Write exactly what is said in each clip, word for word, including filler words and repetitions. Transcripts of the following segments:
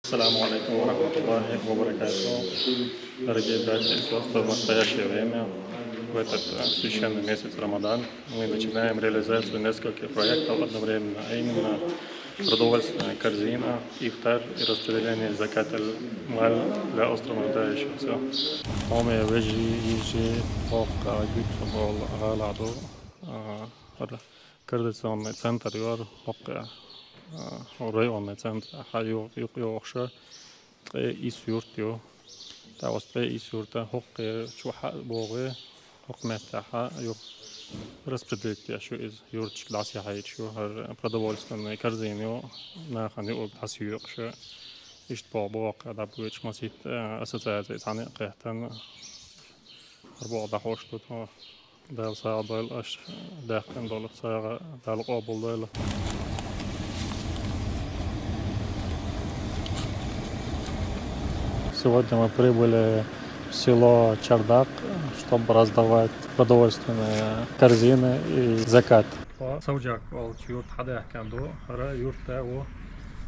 Ассаламу алейкум ва рахматуллахи ва баракатуху. Дорогие братья и сестры, в настоящее время, в этот э, священный месяц Рамадан, мы начинаем реализацию нескольких проектов одновременно, а именно продовольственная корзина, ифтар и распределение закат аль-маль для остро нуждающихся. Хьоме вежи, йижи, хьокъа, гуццугъал гъала ду. А, хьар координационный центр юар хьокъа, а, районный центр хьа ю-, юкъ йохуша. Ткъе ис юрт ю. Тагъас ткъе ис юрта хӀокху чу хьа а богӀе, хӀокху меттехьа юха распределить еш ю иза. Юрташка дӀасахьийча ю, хӀара продовольственная корзина ю, нахана юург дӀасайоькъуш. Иштта боху боху дӀабоьдуш масийтта ассоциаций цхьаьна а кхеттана. ХӀара боху дӀахьош ду тхо. Дала сагӀа дойла аша даьккхина долу сагӀа, Дала къобал дойла. Сегодня мы прибыли в село Чардак, чтобы раздавать продовольственные корзины и закат. Саудяк олучу юрта хьадаьхкина ду, хӀара юрта ву,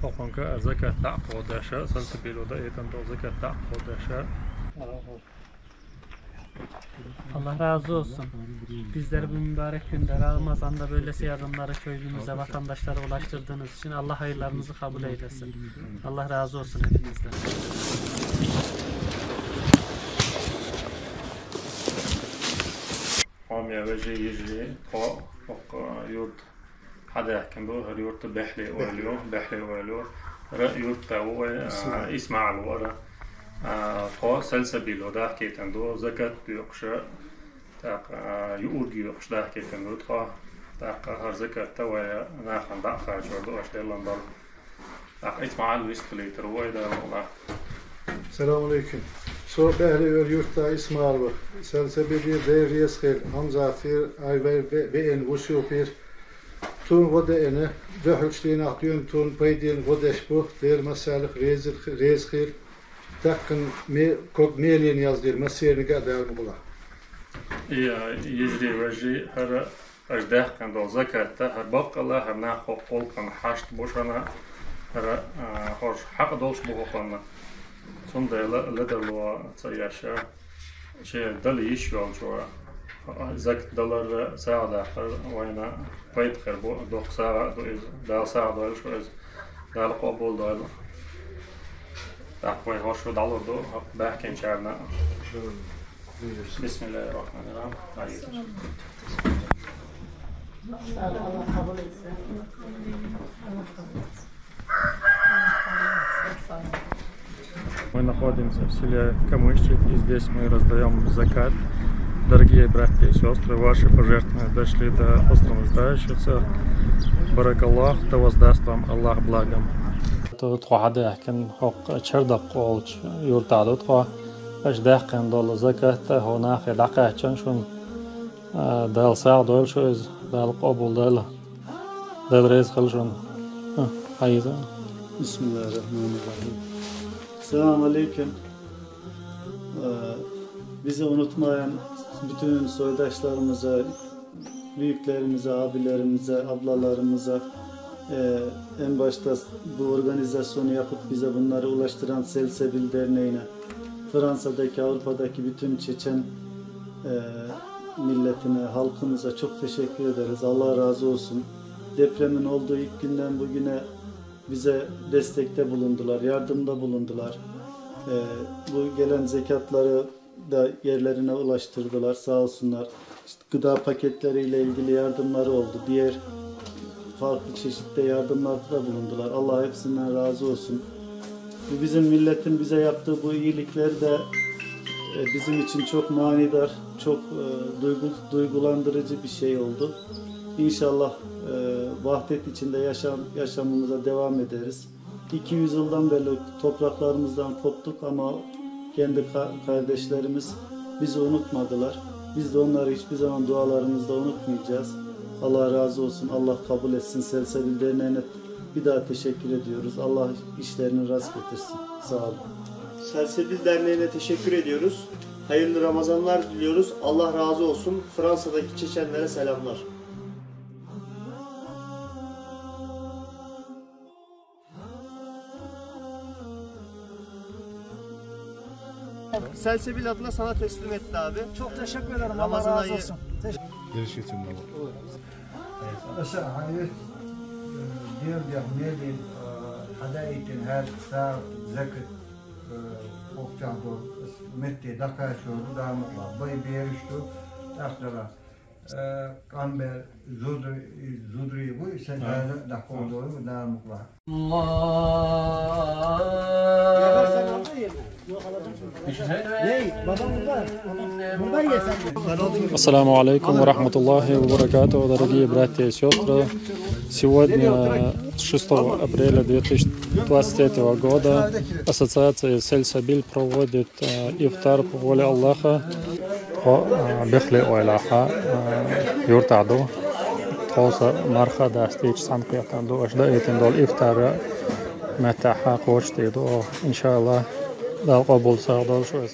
хӀокхунга закат дӀа а кходаша, сальсабило даийтина долу закат дӀа а кходаша. Allah razı olsun. Bizleri bu mübarek günde Ramazan'da böylesi yardımları köyümüze, vatandaşlara ulaştırdığınız için Allah hayırlarınızı kabul eylesin. Allah razı olsun hepinizden. Хьоме вежарий, йижарий, тхо хӀокху юрта хьадаьхкина ду, хӀара юрта Бехьли ойла ю, Бехьли ойла ю. ХӀара юрта ву вай, а, ИсмаӀил. ИсмаӀил ву хӀара. А, тхо сальсабило дахкийтина ду, закат доькъуша, тӀаккха, а, юург йоькъуш дахкийтина ду тхо. ТӀаккха хӀара закатта вай нахана дӀа а кхачор ду аша деллан долу. ТӀаккха ИсмаӀил вистхилийтар вай, Дала мукъ лахь. Салам алейкум. Со Бехьли ойла юрта ИсмаӀил ву. Сальсабилера Дела реза хила, Хьамзатера, ай вай ве-, веана Вусупера. Цунна гӀо деана, дуьхьалчу дийнахь дуьйна цунна пайденна гӀо деш бу, Дела массаьрга реза, реза хила. Таьккхина ме-, ког мелийна яздийна массерниг а Дала мукъ лахь. И, а, йижарий, вежарий, хӀара аша даьккхина долу закатта, хӀара баккъалла, хӀара нах хӀокху гӀуллакхана хьашт бу шуна, хӀара, а, хӀорш хьакъ долуш бу хӀокхунна. Цундела ледарло ца еш, шен дала йиш йолчо закат далар, сагӀа даккхар вайна пайда хир бу, доккха сагӀа а ду иза, Дала сагӀа дойла шу иза, Дала къобал дойла. ТӀаккха вай хӀорш дӀалур ду баьхкинчарна. Бисмиллахир-рахманир-рахим. Мы находимся в селе Камышчик, и здесь мы раздаем закат. Дорогие братья и сестры, ваши пожертвования дошли до остро нуждающихся. Баракаллах, да воздаст вам Аллах благом. Тхо хьадаьхкина хӀокху Чардакъ олучу юрта ду тхо. Аша даьккхина долу закат а хӀокху нахе дӀакхаьчна шуна. А, Дала сагӀа дойла шу иза, Дала къобал дойла. Дала реза хила шуна. А, хьайза. Bismillahirrahmanirrahim. Selamun aleyküm. Ee, bizi unutmayan bütün soydaşlarımıza, büyüklerimize, abilerimize, ablalarımıza, e, en başta bu organizasyonu yapıp bize bunları ulaştıran Selsebil Derneği'ne, Fransa'daki, Avrupa'daki bütün Çeçen, e, milletine, halkımıza çok teşekkür ederiz. Allah razı olsun. Depremin olduğu ilk günden bugüne bize destekte bulundular, yardımda bulundular. E, bu gelen zekatları da yerlerine ulaştırdılar, sağ olsunlar. İşte gıda paketleriyle ilgili yardımları oldu. Diğer farklı çeşitte yardımlarda bulundular. Allah hepsinden razı olsun. Bu bizim milletin bize yaptığı bu iyilikleri de, e, bizim için çok manidar, çok, e, duygu-, duygulandırıcı bir şey oldu. İnşallah, e, vahdet içinde yaşam, yaşamımıza devam ederiz. iki yüz yıldan beri topraklarımızdan koptuk ama kendi ka-, kardeşlerimiz bizi unutmadılar. Biz de onları hiçbir zaman dualarımızda unutmayacağız. Allah razı olsun. Allah kabul etsin. Selsebil Derneği'ne bir daha teşekkür ediyoruz. Allah işlerini rast getirsin. Sağ olun. Selsebil Derneği'ne teşekkür ediyoruz. Hayırlı Ramazanlar diliyoruz. Allah razı olsun. Fransa'daki Çeçenlere selamlar. Selsebîl adına sana teslim etti abi. Çok teşekkür ederim. Allah razı olsun. Teşekkür Görüşürüz. Ise hayır, e, diyor ya, ne diyeyim, e, hada eğitim her saat zekit, e, okçandı, metti dakar şoru, damıkla, bay bir işte, aslında, e, kamber, zudri, zudri bu, ise daha da kondoyu, damıkla. Assalamu алейкум ва рахматуллахи ва баракатуху, дорогие братья и сестры. Сегодня, шестого апреля две тысячи двадцать третьего года, ассоциация Сельсабиль проводит, э, ифтар по воле Аллаха. Хо, э, бехле ойлаха, э, юртаду. Тхоса марха дастич санкъятанду. Ашда этиндол ифтар меттаха кочтиду. Иншаллах, Дала къабул сагъдол шуэс.